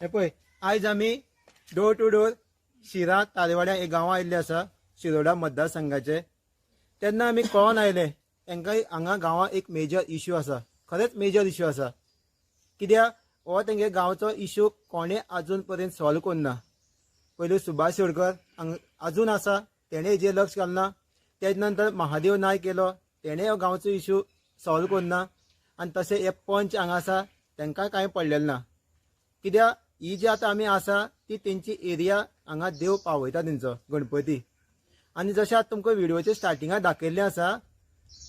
हे पळय, आयज आमी डोर टू डोर शिरा तारेवाड्या हे गांवां आयिल्ले आसा, शिरोडा मतदारसंघाचे. तेन्ना आमी कळोन आयले तांकां हांगा गांवां एक मेजर इश्यू आसा. खरेंच मेजर इश्यू आसा, कित्याक हो तेंगे गांवचो इश्यू कोणें अजून पर्यंत सॉल्व करुना. पयलू सुभाष शिरोडकर हांगा अजून आसा, तेणें हेजेर लक्ष घालना. तेज नंतर महादेव नायक येयलो, तेणें हो गांवचो इश्यू सॉल्व करुना. आनी तशें हे पंच हांगा आसा, तांकां कांय पडलेलें ना, कित्याक ही जी आतां आमी आसा ती तेंची एरिया. हांगा देव पावयता तेंचो गणपती. आनी जशें आतां तुमकां व्हिडियोच्या स्टार्टिंगाक दाखयल्लें आसा,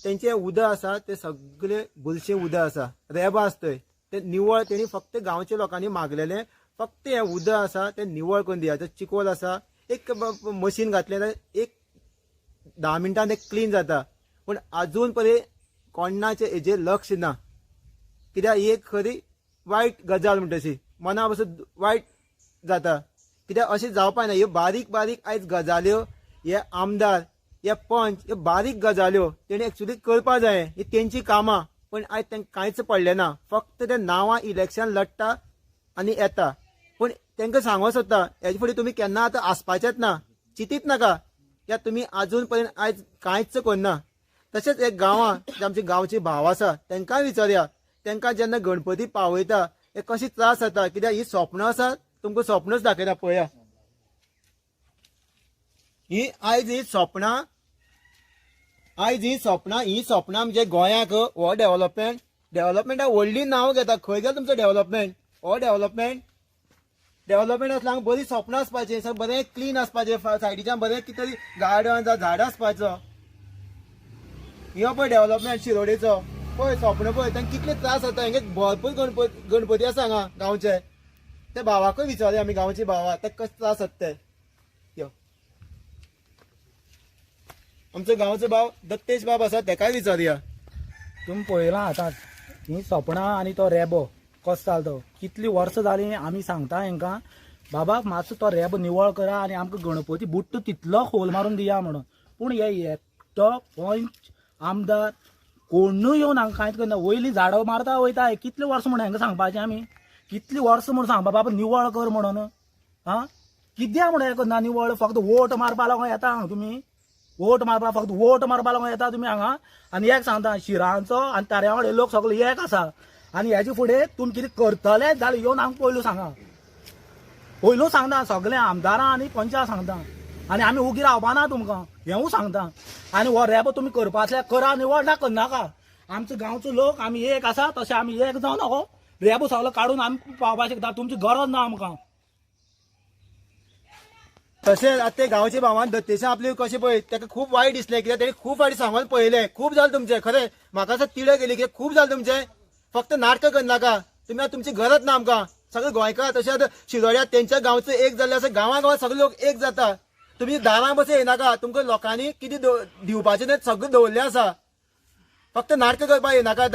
तेंचें उदक आसा तें सगळें बुरशें उदक आसा, रेबो आसा थंय. तें निवळ तेणी फक्त गांवच्या लोकांनी मागलेलें, फक्त हें उदक आसा तें निवळ करून दिया. चिकोल आसा, एक मशीन घातलें जाल्यार एक 10 मिनटान तें क्लीन जाता. पूण अजून पर्यंत कोणाचें हेजेर लक्ष ना, कित्याक ही एक खरी वायट गजाल म्हणटा अशी मना पसून वायट जाता, कित्याक अशें जावपाक ना. ह्यो बारीक बारीक आयज गजाल्यो हे आमदार, हे पंच, ह्यो बारीक गजाल्यो तेणी एक्चुली करपा जाय, ही तेंची कामां. पूण आयज तांकां कांयच पडलें ना. फक्त ते नांवां इलेक्शन लडटा आनी येता. पूण तांकां सांगो सोदता, हेजे फुडें तुमी केन्ना आतां आसपाचेच ना, चिंतीत नाका, कित्याक तुमी अजून पर्यंत आयज कांयच करना. तशेंच एक गांवां जे आमचे गांवचे भाव आसा, तांकांय विचारया, तांकां जेन्ना गणपती पावयता हे कशे त्रास जाता, कित्याक ही स्वप्नां आसा. तुमकां स्वप्नच दाखयता, पळया. ही आयज ही स्वप्नां, आयज ही स्वप्नां, ही स्वप्नां म्हणजे गोंयाक हो डेव्हलपमेंट, डेव्हलपमेंटा व्हडली नांव घेता. खंय गेलो तुमचो डेव्हलपमेंट? हो डेव्हलपमेंट, डेव्हलपमेंट आसल्यार हांगा बरी स्वप्नां आसपाचें, सगळें बरें क्लीन आसपाचें, सायडीच्यान बरें कितें तरी गार्डन जावं झाडां आसपाचो. ह्यो पळय डेव्हलपमेंट शिरोडेचो, पळय स्वप्न पळय. तांकां कितले त्रास जाता. हेंगे भरपूर गणपती गणपती आसा हांगा गांवचे. ते भावाकूय विचारया आमी, गांवचे भावा, ते कशे त्रास जाता ते. यो, आमचो गांवचो भाव दत्तेश बाब आसा, तेकाय विचारया. तुमी पळयलां आतांच ही सोपणां आनी तो रेबो कसो जालो तो. कितलीं वर्सां जालीं आमी सांगता हेंकां, बाबा मातसो तो रेबो निवळ करा आनी आमकां गणपती बुट्ट तितलो खोल मारून दिया म्हणून. पूण हे एकटो पंच, आमदार कोणूय येवन हांगा कांयच करना. वयलीं झाडां मारता वयता. कितलीं वर्सां म्हणून हेंकां सांगपाचें आमी? कितलीं वर्सां म्हणून सांगपा, बाबा निवळ कर म्हणून? आं, कित्याक म्हणून हें करना निवळ? फक्त वोट मारपा लागून येता हांगा तुमी. वोट मारपा, फक्त वोट मारपा लागून येता तुमी हांगा. आनी एक सांगता, शिरांचो आनी ताऱ्यावाडे लोक सगळे एक आसा. आनी हेजे फुडें तुमी कितें करतले जाल्यार येवन आमकां पयलू सांगा. पयलू सांगता सगळे आमदारां आनी पंचां सांगता. आनी आमी उगी रावपा ना तुमकां, हेंवूय सांगता. आनी हो रेबो तुमी करपा आसल्यार करा निवळ, ना करनाका. आमचो गांवचो लोक आमी एक आसा, तशें आमी एक जावन हो रेबो सगलो काडून आमी पावपाक शकता. तुमची गरज ना आमकां. तशेंच आतां ते गांवचे भावान दत्तेशान आपली कशें पळय, ताका खूब वायट दिसलें, कित्याक तेणी खूब फावटी सांगून पळयलें, खूब जालें तुमचें. खरें म्हाका असं तिडक येयली, कित्याक खूब जालें तुमचें, फक्त नाटकां करनाका तुमी आतां. तुमची गरज ना आमकां. सगळे गोंयकार तशें आतां शिरोड्या तेंच्या गांवचे एक जाल्ले आसा, गांवां गांवां सगळे लोक एक जाता. तुमी दारां बसून येनाका. तुमकां लोकांनी कितें दिवपाचें तें सगळें दवरलें आसा. फक्त नाटकां करपाक येनाका.